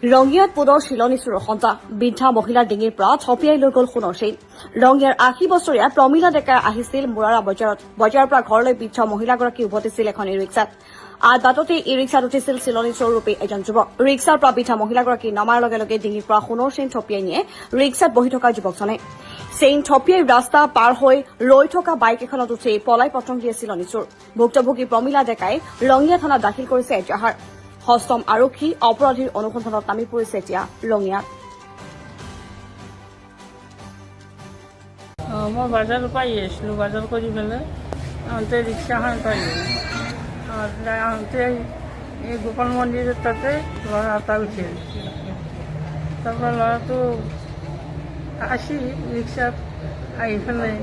ৰঙিয়াত পুনৰ শিলনি চোৰৰ সন্ত্ৰাস। বৃদ্ধা মহিলাৰ ডিঙিৰ পৰা থপিয়াই লৈ গ'ল সোণৰ চেইন। ৰঙিয়াৰ 80 বছৰীয়া প্ৰমীলা ডেকা আহিছিল মুৰাৰা বজাৰত। বজাৰৰ পৰা ঘৰলৈ বৃদ্ধ মহিলাগৰাকী উভতিছিল এখন ই ৰিক্সাত। আদ বাটতে ই ৰিক্সাত উঠিছিল চিলনী চোৰ ৰূপী এজন যুৱক। ৰিক্সাৰ পৰা বৃদ্ধা মহিলাগৰাকী নমাৰ লগে লগে ডিঙিৰ পৰা সোণৰ চেইন থপিয়াই নিয়ে ৰিক্সাত বহি থকা যুৱকজনে। চেইন থপিয়াই ৰাস্তা পাৰ হৈ ৰৈ থকা বাইক এখনত উঠি পলাই পতং দিয়ে চিলনী চোৰ। ভুক্তভোগী প্ৰমীলা ডেকাই ৰঙিয়া থানাত দাখিল কৰিছে এজাহাৰ। সষ্টম আৰক্ষী অপৰাধীৰ অনুসন্ধানত নামি পৰিছে এতিয়া ৰঙিয়াত। অঁ, মই বজাৰৰ পৰা আহি আছিলোঁ। বজাৰ কৰি পেলাই আহোঁতে ৰিক্সাখন পাই গ'ল। আহোঁতে এই গোপাল মন্দিৰৰ তাতে ল'ৰা এটা উঠিল। তাৰপৰা ল'ৰাটো আসি ৰিক্সাত আহি পেলাই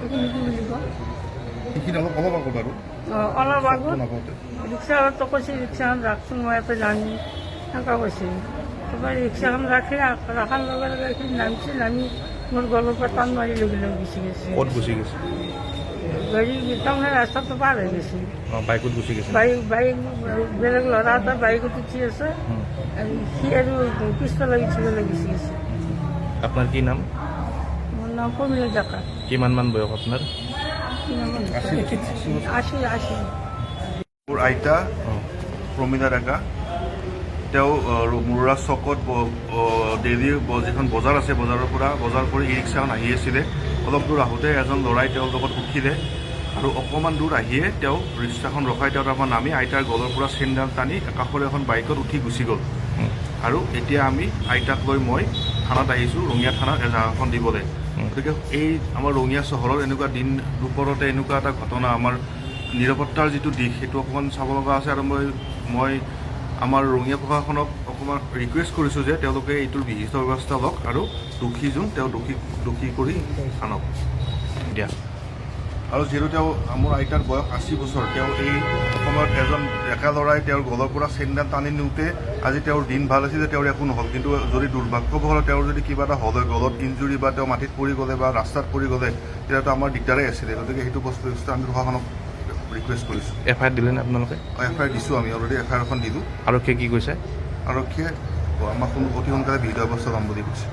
এইখিনি কি বুলি কয়? সেইখিনি অলপ অলপ আগত আৰু। অঁ, অলপ আগত। নাপাওঁতে। ৰিক্সাৱালাটো কৈছে, "ৰিক্সাখন ৰাখচোন, মই ইয়াতে জানি," সেনেকুৱা কৈছে। তাৰপৰা ৰিক্সাখন ৰাখি, ৰখাৰ লগে লগে এইখিনি নামিছে। নামি মোৰ গলৰ পৰা টান মাৰি লগে লগে গুচি গৈছে। ক'ত গুচি গৈছে? গাড়ী তাৰমানে ৰাস্তাটো পাৰ হৈ গৈছে। অঁ, বাইকত গুচি গৈছে? বাইক, বেলেগ ল'ৰা এটা বাইকত উঠি আছে। আৰু সি আৰু পিছফালে পিছফালে গুচি গৈছে। আপোনাৰ কি নাম? মোৰ নাম প্ৰমীলা ডেকা। কিমান মান বয়স আপোনাৰ? কিমান? 80, 80। মোৰ আইতা প্ৰমীলা ডেকা, তেওঁ মুৰুৰা চকত ডেইলি যিখন বজাৰ আছে, বজাৰৰ পৰা বজাৰ কৰি ই ৰিক্সাখন আহি আছিলে। অলপ দূৰ আহোঁতে এজন ল'ৰাই তেওঁৰ লগত উঠিলে আৰু অকণমান দূৰ আহিয়ে তেওঁ ৰিক্সাখন ৰখাই তেওঁ তাৰপৰা নামি আইতাৰ গলৰ পৰা চেইনডাল টানি কাষৰে এখন বাইকত উঠি গুচি গ'ল। আৰু এতিয়া আমি আইতাক লৈ মই থানাত আহিছোঁ, ৰঙিয়া থানাত এজাহাৰখন দিবলৈ। গতিকে এই আমাৰ ৰঙিয়া চহৰত এনেকুৱা দিন দুপৰতে এনেকুৱা এটা ঘটনা, আমাৰ নিৰাপত্তাৰ যিটো দিশ, সেইটো অকণমান চাব লগা আছে। আৰু মই আমাৰ ৰঙিয়া প্ৰশাসনক অকণমান ৰিকুৱেষ্ট কৰিছোঁ যে তেওঁলোকে এইটোৰ বিহিত ব্যৱস্থা লওক আৰু দোষী যোন, তেওঁ দোষী কৰি আনক। দিয়া। আৰু যিহেতু তেওঁ, মোৰ আইতাৰ বয়স 80 বছৰ, তেওঁ এই সময়ত এজন ডেকা ল'ৰাই তেওঁৰ গলৰ পৰা চেইনডাল টানি নিওঁতে আজি তেওঁৰ দিন ভাল আছিল যে তেওঁৰ একো নহ'ল। কিন্তু যদি দুৰ্ভাগ্যবশতঃ তেওঁৰ যদি কিবা এটা হ'ল হয়, গলত ইঞ্জুৰি বা তেওঁ মাটিত পৰি গ'লে বা ৰাস্তাত পৰি গ'লে, তেতিয়াতো আমাৰ দিগদাৰেই আছিলে। গতিকে সেইটো বস্তু আমি প্ৰশাসনক ৰিকুৱেষ্ট কৰিছোঁ। এফ I R দিলেনে আপোনালোকে? এফ I R দিছোঁ আমি, অলৰেডি এফ I R এখন দিলোঁ। আৰক্ষীয়ে কি কৈছে? আৰক্ষীয়ে আমাক অতি সোনকালে বিহিত ব্যৱস্থা ল'ম বুলি কৈছে।